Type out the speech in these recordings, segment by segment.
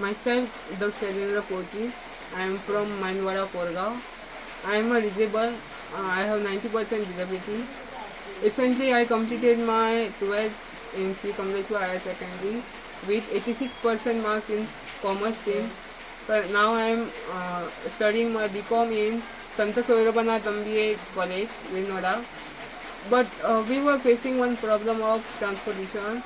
Myself, Dr. Shailendra Kochi. I am from Manwada, Korgaon. I am a disabled. I have 90% disability. Recently, I completed my 12th in Sri Kamleshwar Higher Secondary with 86% marks in commerce stream. But now I am studying my BCom in Sant Soyrabanath MBA College, Vinoda. But we were facing one problem of transportation.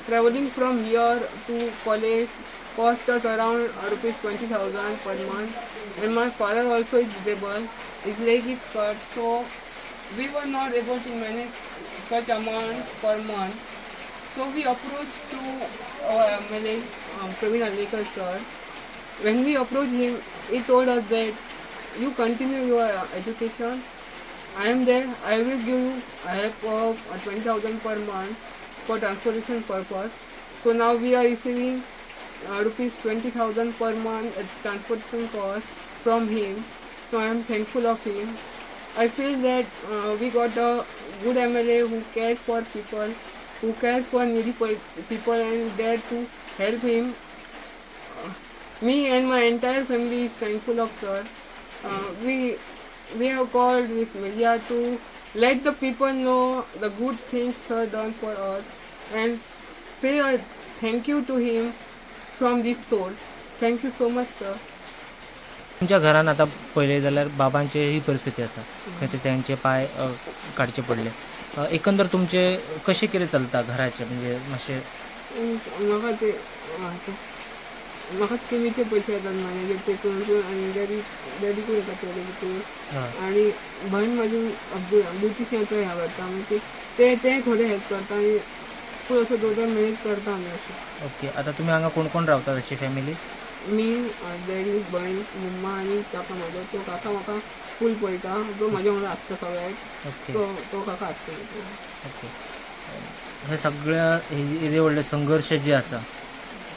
Traveling from here to college cost us around rupees 20,000 per month, and my father also is disabled. His leg is cut, so we were not able to manage such amount per month. So we approached to our MLA, Praveen Alekar sir. When we approached him, he told us that you continue your education. I am there. I will give you a help of 20,000 per month for transportation purpose. So now we are receiving rupees 20,000 per month as transportation cost from him. So I am thankful of him. I feel that we got a good MLA who cares for people, who cares for needy people and there to help him. Me and my entire family is thankful of sir. We have called this media to let the people know the good things sir done for us and say a thank you to him from this source. Thank you so much, sir. तुमच्या घरान आतां पळयलें जाल्यार बाबांची ही परिस्थिती आसा, खंय ते तांचे पांय काडचे पडले. एकंदर तुमचें कशें कितें चलता घराचें, म्हणजे मातशें? म्हाका ते म्हाका स्किमीचे पयशे येतात मॅनेजर ते करून, आनी डॅडीकूय येता थोडे भितर, आनी भयण म्हाजी ब्युटिशियनाचो हें करता, मागीर ते थोडे हेल्प करता आनी फूल असो दोन मॅनेज करता आमी अशें. ओके, आतां तुमी हांगा कोण कोण रावतात अशी फॅमिली? मी, डॅडी, भयण, मम्मा आनी काका म्हाजो. तो काका म्हाका फूल पळयता, तो म्हाज्या वांगडा आसता सगळ्याक. तो काका आसता. ओके, हे सगळ्या येदे व्हडले संघर्श जे आसा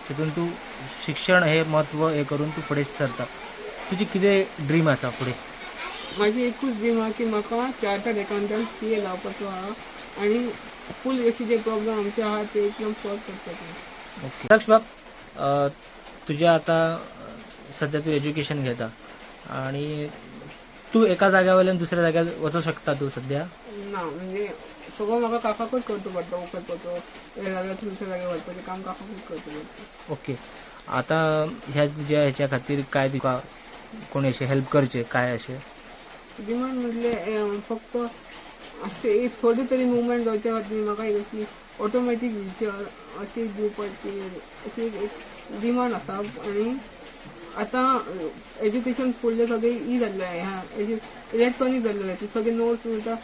तितून तूं शिक्षण हे म्हत्व हे करून तूं फुडें सरता. तुजी कितें ड्रीम आसा फुडें? म्हाजी एकूच ड्रीम आहा की म्हाका चार्टर्ड एकाउंटंट CA लावपाचो आहा आनी फूल अशी जे प्रॉब्लम आमचे आहा ते एकदम सॉल्व करपाचे. ओके, लक्ष बाब, तुजें आतां सद्या तूं एज्युकेशन घेता आनी तूं एका जाग्या वयल्यान दुसऱ्या जाग्यार वचूंक शकता तूं सद्या? ना, म्हणजे सगळो म्हाका काकाकूच करचो पडटा, वखदपाचो जाल्यार दुसऱ्या जाग्यार व्हरपाचें काम काकाकूच करचें पडटा. ओके, आतां ह्या तुज्या हेच्या खातीर काय तुका कोणी अशें हेल्प करचें काय अशें? डिमांड म्हटलें फक्त अशें एक थोडी तरी मुवमेंट जावच्या खातीर म्हाका एक अशी ऑटोमॅटीक व्हिलचेअर अशी दिवपाची अशी एक डिमांड आसा. आनी आतां एज्युकेशन फुडलें सगळें ई जाल्लें आहा, इलेक्ट्रॉनीक जाल्लें आहा, सगळे नोट्स आतां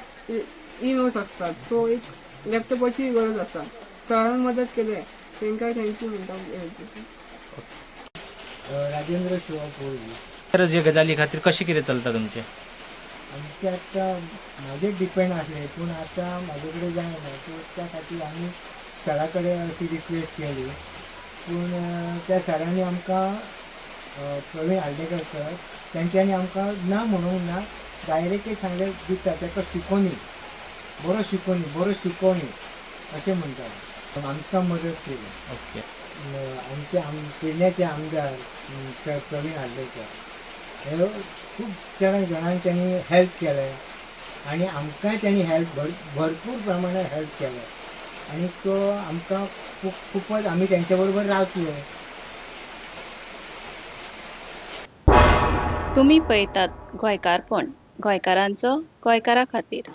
ई नोट्स आसतात, सो एक लॅपटॉपाची गरज आसा. सरान मदत केले तांकां thank you म्हणटा. राजेंद्र शिवा पोळी. जे गजाली खातीर कशें कितें चलता तुमचें? आमचें आतां म्हाजेर डिपेंड आसलें, पूण आतां म्हाजे कडेन जायना, सो त्या खातीर आमी सरा कडेन अशी रिक्वेस्ट केली, पूण त्या सरांनी आमकां प्रवीण आर्लेकर सर तेंच्यांनी आमकां ना म्हणूंक ना, डायरेक्ट एक सांगलें दिता ताका शिकोवनी, बरो शिकोवनी, बरो शिकोवनी अशें म्हणटाले, आमकां मदत केली. ओके, आमचे पेडण्याचे आमदार सर प्रवीण आर्लेकर हे खूब जाणांक त्यांनी हेल्प केलें आनी आमकांय त्यांनी हेल्प भरपूर प्रमाणात हेल्प केलें आनी तो आमकां खूबच आमी तेंच्या बरोबर रावतले. तुमी पळयतात गोंयकारपण, गोंयकारांचो गोंयकारा खातीर.